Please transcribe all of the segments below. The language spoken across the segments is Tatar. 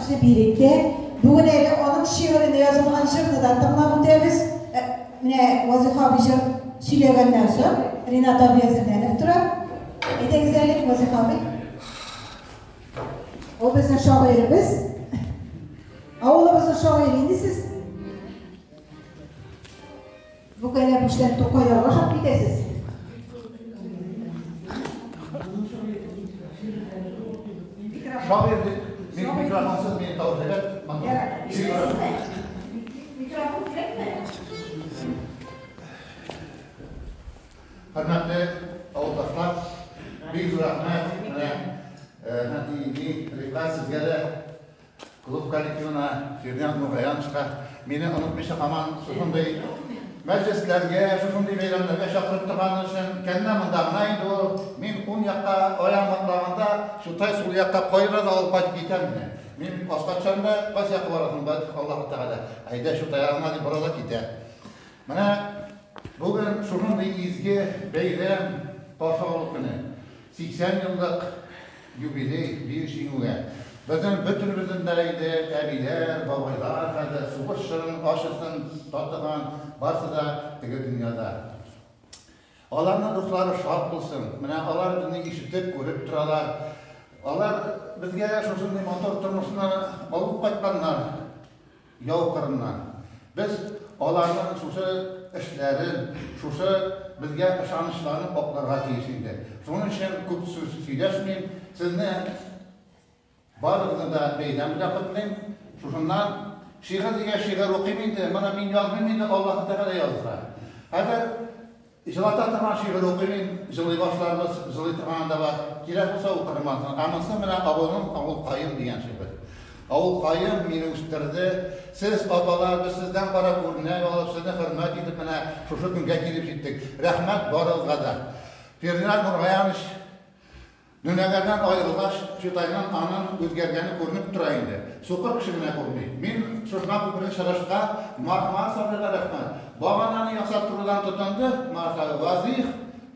сүзне бирик тә. Бүген әле аның шигыренә язылган җырны да тыңлап үтәбез. Менә Вазыйх абый җыр сөйләгәннән соң, Ринат абый әзерләнеп тора. Әйдәгез әле, Вазыйх абый. Ул безнең шагыйребез. Авылыбызның шагыйре инде сез. Бу кәләпүштән Тукайларга ошап китәсез. Шагыйрь дип, мин микрофонсыз мин тавыш әйбәт. Микрофон кирәкме? Хөрмәтле авылдашлар, бик зур рәхмәт. Менә әти, Рифкать сезгә дә, клуб коллективына, Фердинанд Нургаяновичка мине онытмыйча һаман шушындый мәҗлесләргә, шушындый бәйрәмнәргә чакырып торганы өчен. Кәннә монда гына инде ул. Мин уң якка аягым атлаганда, Чутай сул якка кайры да алып кайтып китә мине. Мин аска төшәм дә, кайсы якка барасың, Аллаһы Тәгалә. Әйдә, Чутай ягына дип бора да китә. Менә бүген шушындый изге бәйрәм, каршы алу көне. 80 еллык юбилей, Бөек Җиңүгә. Безнең бөтенебезнең дә инде әбиләр, бабайлар хәзер сугыш чорын ачысын татыган, барсы да теге дөньяда. Аларның рухлары шат булсын. Менә алар безне ишетеп, күреп торалар. Алар безгә шушындый матур тормышны алып кайтканнар. Яу кырыннан. Без аларның шушы эшләрен, шушы безгә ышанычларын акларга тиеш инде. Шуның өчен күп сүз сөйләшмим. Сезне барыгызны да бәйрәм белән котлыйм. Шушыннан шигырь дигән шигырь укыйм инде. Моны мин язмыйм инде, Аллаһы Тәгалә яздыра. Хәзер Җылата торган шигырь укыйм мин, җылый башларбыз, җылый торганы да бар. Кирәк булса укырмын анысын. Ә монысы менә авылым, авылкаем дигән шигырь. Авылкаем мине үстерде. Сез, апалар, без сездән карап үрнәк алып, сезне хөрмәт итеп менә шушы көнгә килеп җиттек. Рәхмәт барыгызга да. Фердинанд Нургаянович Нөнәгәрдән аерылгач, Чутайның аның үзгәргәне күренеп тора инде. Сукыр кеше генә күрми. Мин Шушма күперен чыгышка Марс абыйга рәхмәт. Багананы ясап торудан тотынды, Марс абый, Вазыйх,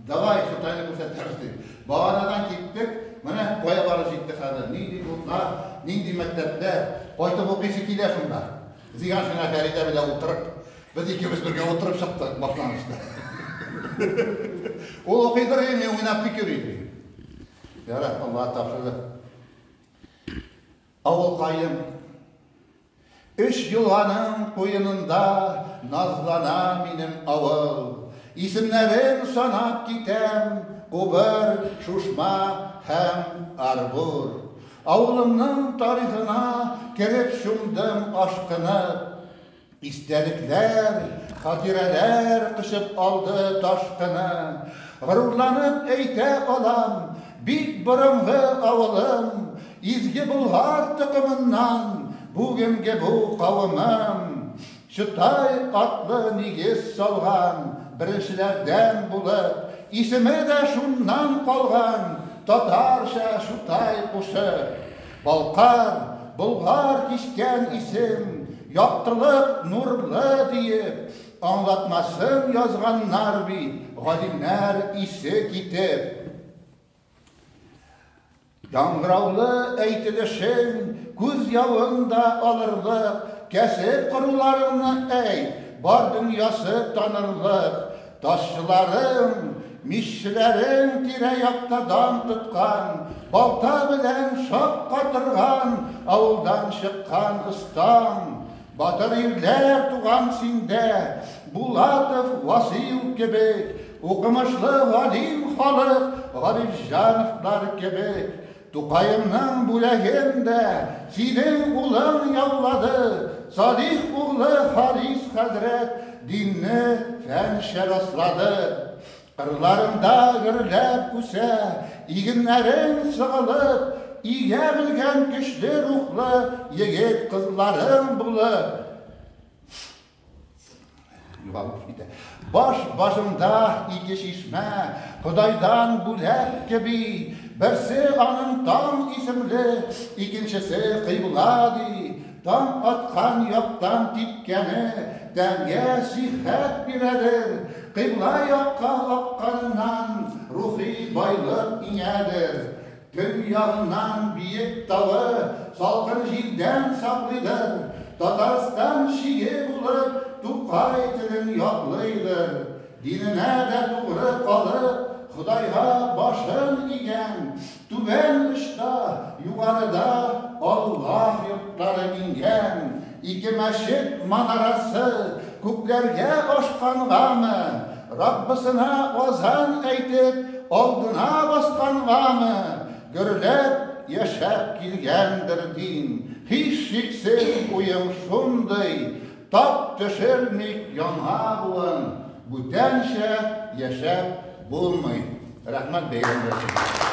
давай Чутайны күрсәтәбез, дип. Баганадан киттек, менә кая барып җиттек хәзер. Нинди клублар, нинди мәктәпләр. Кайтып укыйсы килә шунда. Зиганшина Фәридә белән утырып. Без икебез бергә утырып чыктык башлангычта. Ул укыйдыр, мин уйнап тик йөри идем. Ярар, Аллаһ тапшырды. Авылкаем. Өч елганың куенында назлана минем авыл. Исемнәрен санап китәм, Кубыр, Шушма һәм Арбур. Авылымның тарихына кереп чумдым ашкынып. Истәлекләр, хатирәләр кочып алды ташкыны. Горурланып әйтә алам, бик борынгы авылым, Изге Болгар токымыннан бүгенге бу кавымым. Чутай атлы нигез салган, беренчеләрдән булып, Исеме дә шуннан калган, татарча Чутай кушып. Балкар, Болгар кичкән исем, яктылык нурлы диеп, аңлатмасын язганнар бит, галимнәр исе китеп. Яңгыраулы әйтелешең, күз явын да алырлык, кәсеп коруларыңны әйт, бар дөньясы танырлык. Ташчыларың, миччеләрең тирә-якта дан тоткан, балта белән шаккатырган, авылдан чыккан остаң. Батыр ирләр туган синдә, Булатов Васил кебек, укымышлы галим халык Гарифҗановлар кебек. Тукаемның бүләген дә синең улың яулады, Салих углы Харис хәзрәт динне фәнчә раслады. Кырларыңда гөрләп үсә, игеннәрең сыгылып, Игә белгән көчле рухлы егет-кызларың булып. Югалып китә. Баш башында ике чишмә, Ходайдан бүләк кеби. Берсе аның таң исемле, икенчесе кыйбла ди. Таң аткан яктан типкәне тәнгә сихәт бирәдер, кыйбла якка акканыннан рухи байлык иңәдер. Төньягыннан биек тавы салкын җилдән саклыйдыр, Татарстан чиге булып Тукай телен яклыйдыр. Диненә дә тугры калып, Ходайга башын игән, Түбән очта, югарыда Аллаһ йортлары иңгән. Ике мәчет манарасы күкләргә ашкангамы, Раббысына азан әйтеп, алдына баскангамы, Гөрләп яшәп килгәндер дин. Һичшиксез уем шундый, Тап төшермик яңа буын, Бүтәнчә яшәп булмый. Рәхмәт бәйрәмгә.